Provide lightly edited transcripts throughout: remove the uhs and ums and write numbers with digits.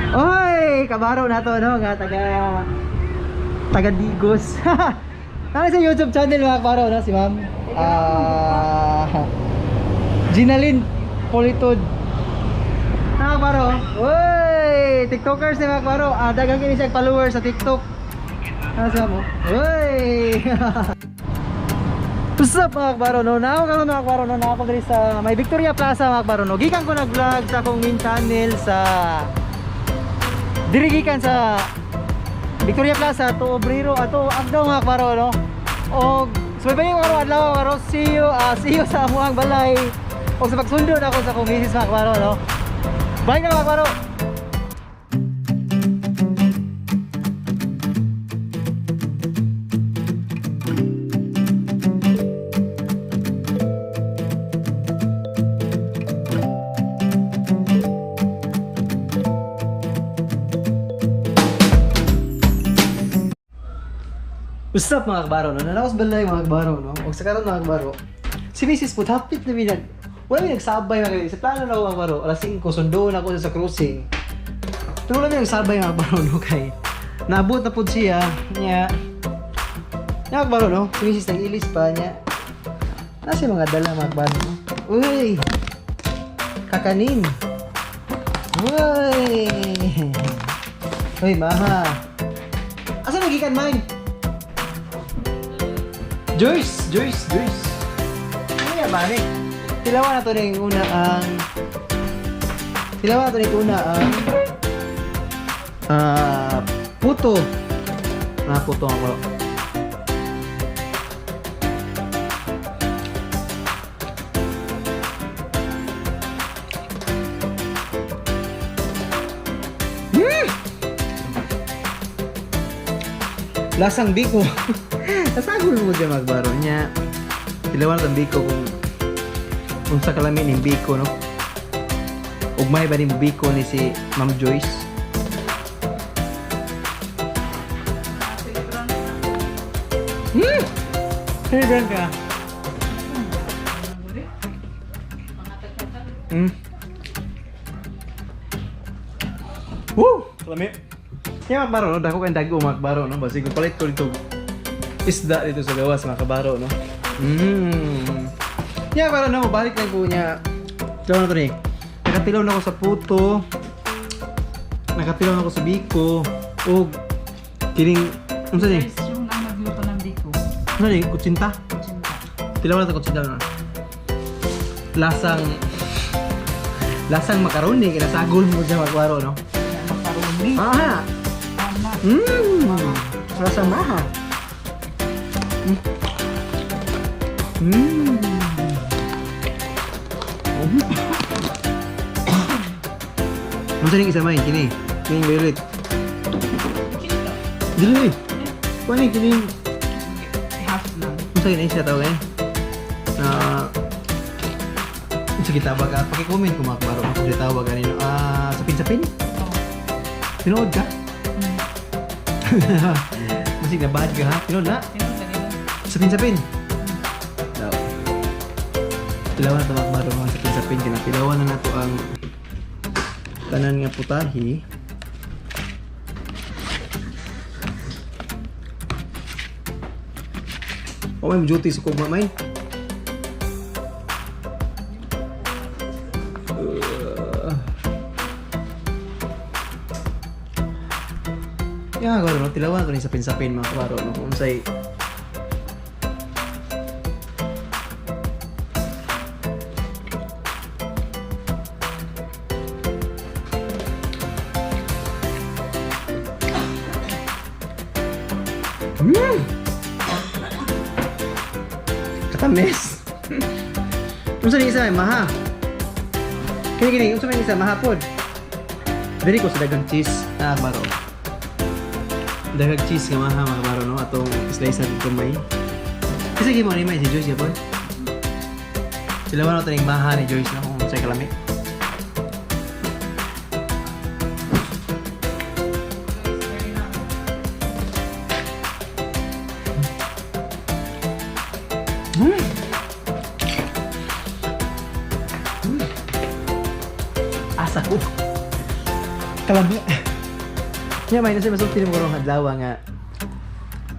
Oy, kabaro na to, no, nga taga Digos. Nasa sa YouTube channel, mga kabaro, no, si Ma'am. Ah, Ginalyn Politod. Mga kabaro. Uy, TikTokers ni mga kabaro. Ah, daghang kini siya followers sa TikTok. Ano siya mo? Uy! What's up, mga kabaro, no? Naa ko karon, mga kabaro, no? Naa ko diri sa may Victoria Plaza, mga kabaro, no? Gikan ko nag-vlog sa akong main channel sa diri gikan sa Victoria Plaza to Obrero ato Agdao, mga kabaro, no? Og subaybayin ko karon adlaw karon, see you, see you sa amuang balay. Og sa pagsundo na ako sa akong misis, mga kabaro, no? Bye na, mga kabaro. What's up, mga kabaro, no? Nanawas balay, mga kabaro, no? Og sa karon, mga kabaro, si Mrs. po, hapit na minag, wala mi nagsabay, mga kabaro. Sa plano na ako, mga kabaro, alas 5, sundoon ako sa crossing. Pero wala mi nagsabay, mga kabaro, no? Kay, naabot na po siya, niya, niya, mga kabaro, no? Si Mrs. nag-ilis pa, niya. Nasa mga dala, mga kabaro, no? Uy! Kakanin! Uy! Uy, maha! Asa nagikan, mine? Joyce! Joyce! Joyce! Ano yan, mami? Tilawan na to na yung una ang... Tilawan na to na yung una ang... Ah... puto. Ah, puto ako. Lasang biko. Nasagol mo dyan magbaro niya. Tilawan na biko kung sa kalamin yung biko, no? Ugmay ba ni biko ni si Ma'am Joyce? Celebrant ka. Woo! Kalami. Kaya mga kabaro, no? Dako kayong dago, mga kabaro, no? Basig ko palit ko dito isda dito sa gawas, mga kabaro, no? Kaya kabaro, no? Balik lang po niya. Tilaw na to ni. Nakatilaw na ako sa puto. Nakatilaw na ako sa biko. O, kining, ano sa ni? Guys, yung ang nagluto ng biko. Ano ni? Kutsinta? Kutsinta. Tilaw na ito, kutsinta na. Lasang, lasang macaroni, kinasagol mo siya, mga kabaro, no? Macaroni. Ah! Tama. Mmm! Lasang maha. Ano sa isa may? Kini. Kini violet. Kutsinta. Dili. Kuha ni kini. Half lang. Ano sa kini siya tawag eh? Na sige, tawag ah. Paki-comment kung mga kabaro kung tawag kanino. Ah, sapin-sapin? Oh. Tinood ka? Mm. Masig na bad ka ha? Tinood na? Tinood na nila. Sapin-sapin. Daw. Tilawan na ito, mga kabaro, mga sapin-sapin. Kinapilawan na nato ang tanan nga putahi. Oh, may duty sa kugma, may. Yeah, kabaro, no? Tilawan ko ni sapin-sapin, mga kabaro, no? Kung say Katamis. Unsa ni isa, maha? Kini kini unsa man isa maha pod? Diri ko sa dagang cheese na baro. Dagang cheese nga maha, mga baro, no, atong slice dito may. Kasi gimo ni may si Joyce gyapon. Sila na ning maha ni Joyce na kung unsay kalami. Asa ko. Kalami. Nya may nasa masulti nimo karong adlaw nga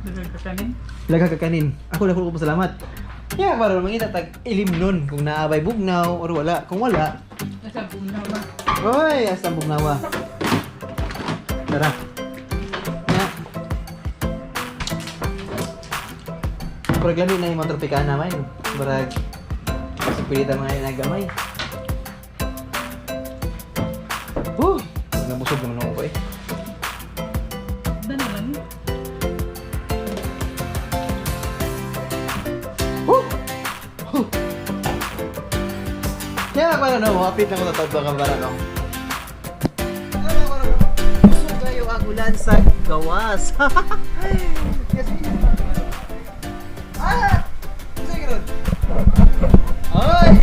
Daghang kakanin. laga kakanin. Ako dako ko pasalamat. Nya para mangita tag ilim nun kung naabay bugnaw or wala. Kung wala, Nasa bugnaw ba? oy, asa bugnawa. Tara. Nya. Murag lami na yung mga tropikana man. Murag sa pilita mga inagamay. Woo! Nabusog naman ako eh. Dala lang. Woo! Huh. Kaya para no, hapit na ko tatawag ka para no. Ano para no? Busog kayo ang ulan sa gawas. Kasi Ah! Unsa karon? Ay!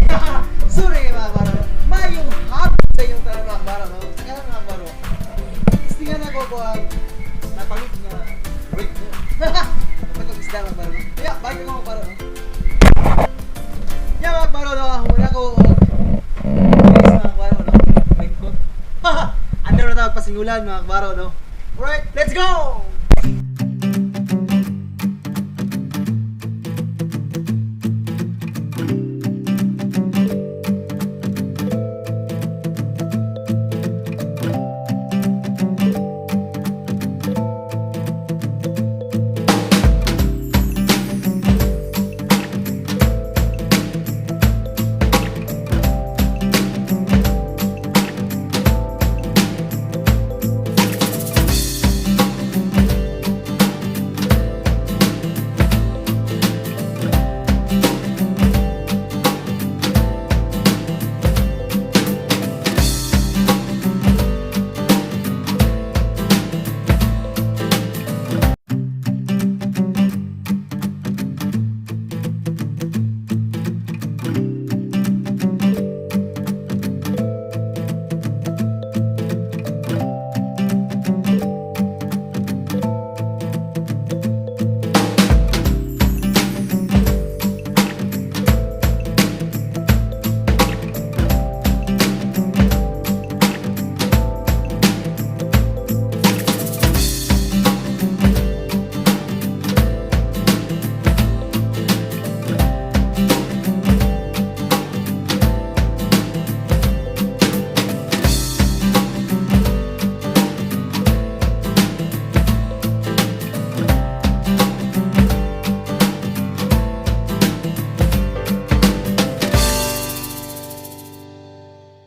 Sorry mga baro. Mayong hapon sa inyong tanan mga baro no. Sa karon mga baro. Istingan ako ko ang napalit nga break no. Napag ang isda mga baro. no? Kaya balik ako mga baro no. Ya mga baro no, wala ko og guys mga baro no. Raincoat. Ano na tawag pasingulan mga baro no. Alright, let's go!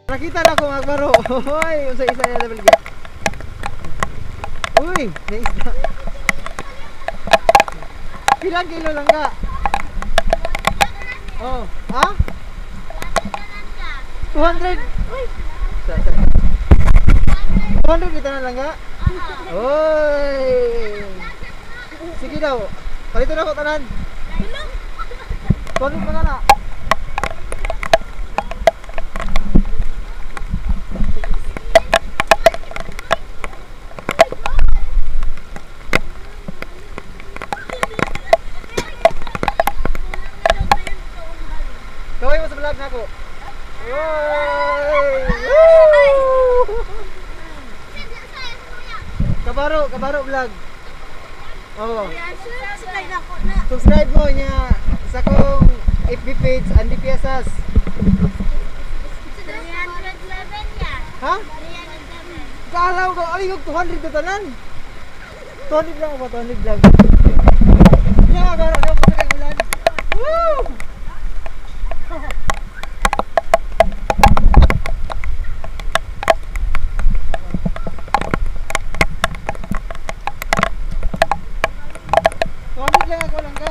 Nakita na ko mga baro. Hoy, unsa isa na baligya. Uy, naisda. Pilang kilo lang ka? Oh, ha? 200. Uy. Sa, sa. 200 kita na lang ka? Oy. Sige daw. Palito na ko tanan. 200 pa na na. Kaway mo sa vlog na ako. Oy! Woo! Kabaro, kabaro vlog. Oh. Subscribe mo niya sa kong FB page Andy Piesas. Ha? Kaalaw ko, ay yung 200 na tanan. 200 lang ba? 200 lang. Yeah, kabaro, daw ko sa ulan. Woo! 200 lang ako lang ka.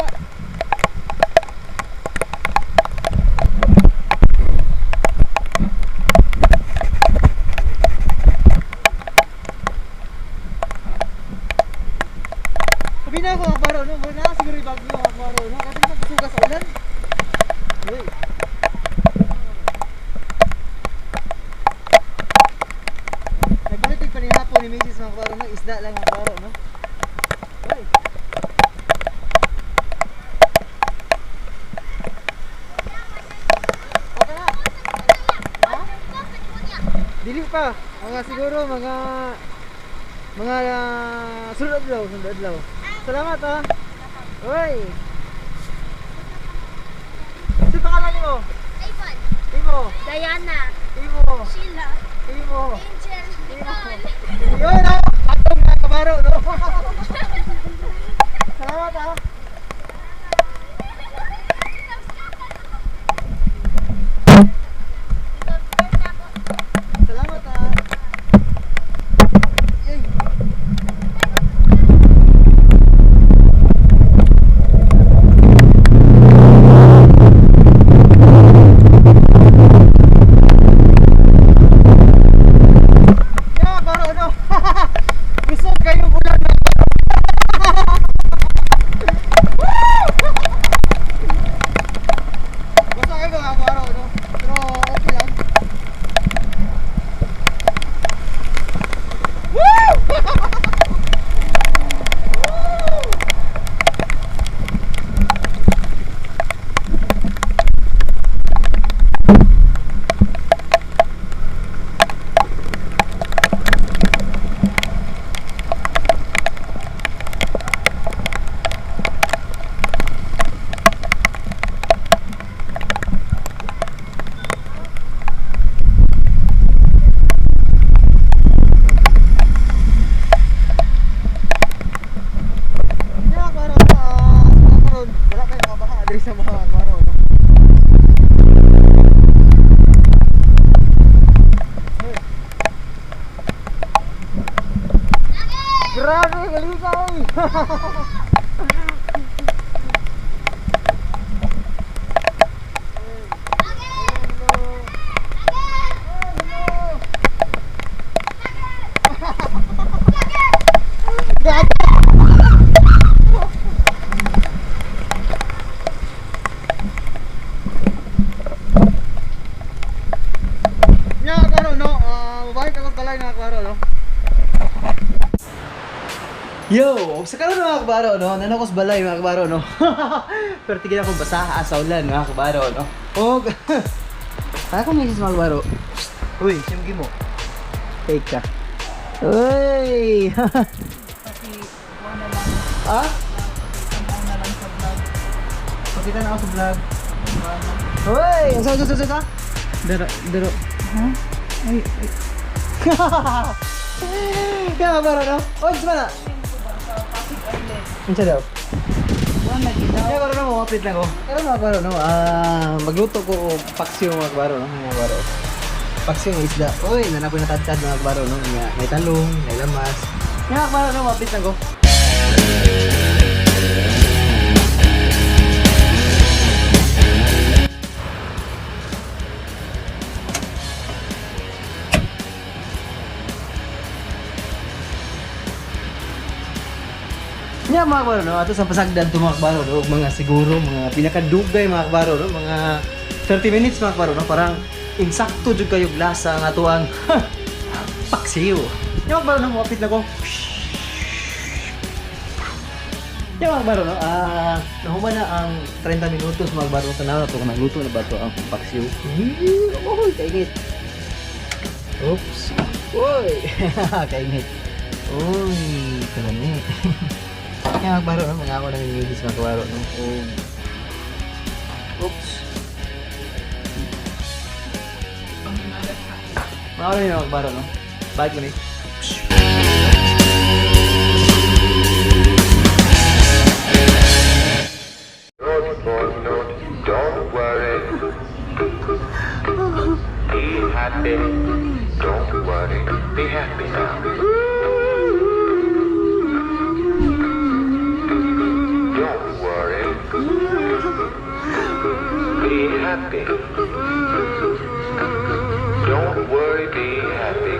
Sabi na ako mga baro, no? Wala na siguro yung bagyo mga baro, no? Kasi magsuga sa ulan. Uy. Nagpalit pa ni hapon ni Mrs. mga baro, no? Isda lang mga baro, no? Uy. Okay na. Ha? Dili pa. Mga siguro mga mga sunod adlaw, sunod adlaw. Salamat ha. Uy. Sa pangalan nimo? Ivan, Imo. Diana, Imo. Sheila, Imo. Angel, Nicole. Yun ha. Atong mga kabaro no. Salamat ha. Salamat ha. Yay. Yeah, baro ano? Gusto kayong ulan na. Basta kayo mga baro no? Pero okay lang. Woo! Woo! Yeah, baro, karon wala kayo mga baha diri sa mga baro no. Hey. Grabe, galikay! Hello. Hello. Gago! Nya karon no, mabalik akong balay na klaro no. Yo, sa karon mga kabaro no, nanakos balay mga kabaro no. Pero tigil akong basaha sa ulan mga kabaro no. Og ako may mga kabaro. Uy, siyam mo. Take ka. Uy. Paki, kuha na lang. Ah? Tanaw na lang sa vlog. Pakita na ako sa vlog. Kuha na. Uy, asa asa asa asa. Dero, dero. Ha? Ay, ay. Kaya kabaro no. Oy, sama na. Sa Pasig Island. Unsa daw? Kuha na gid daw. Kaya karon no, update lang ko. Karon mga kabaro no, magluto ko og paksiw mga kabaro no, mga kabaro. Paksiw nga isda. Uy, nanapoy na tadtad mga kabaro no, nga may talong, may lamas. Kaya mga kabaro no, update lang ko. Nya mga kabaro no, ato sa pasagdan to mga kabaro no, mga siguro mga pinakadugay mga kabaro no, mga 30 minutes mga kabaro no, parang insakto jud kayo lasa nga atuang paksiw. Nya mga kabaro no, moapit na ko. Nya mga kabaro no, nahuman na ang 30 minutos mga kabaro, tanaw na to kung nagluto na ba to ang paksiw. Uy, kainit. Oops. Uy, kainit. Uy, kalami. Kaya magbaro no, mga ako nang misis magbaro no. Oops. Mga ako nang magbaro no. Balik mo ni. Good boy, note, don't worry. Be happy. Don't worry. Be happy now. Don't worry. Be happy. Don't worry, be happy.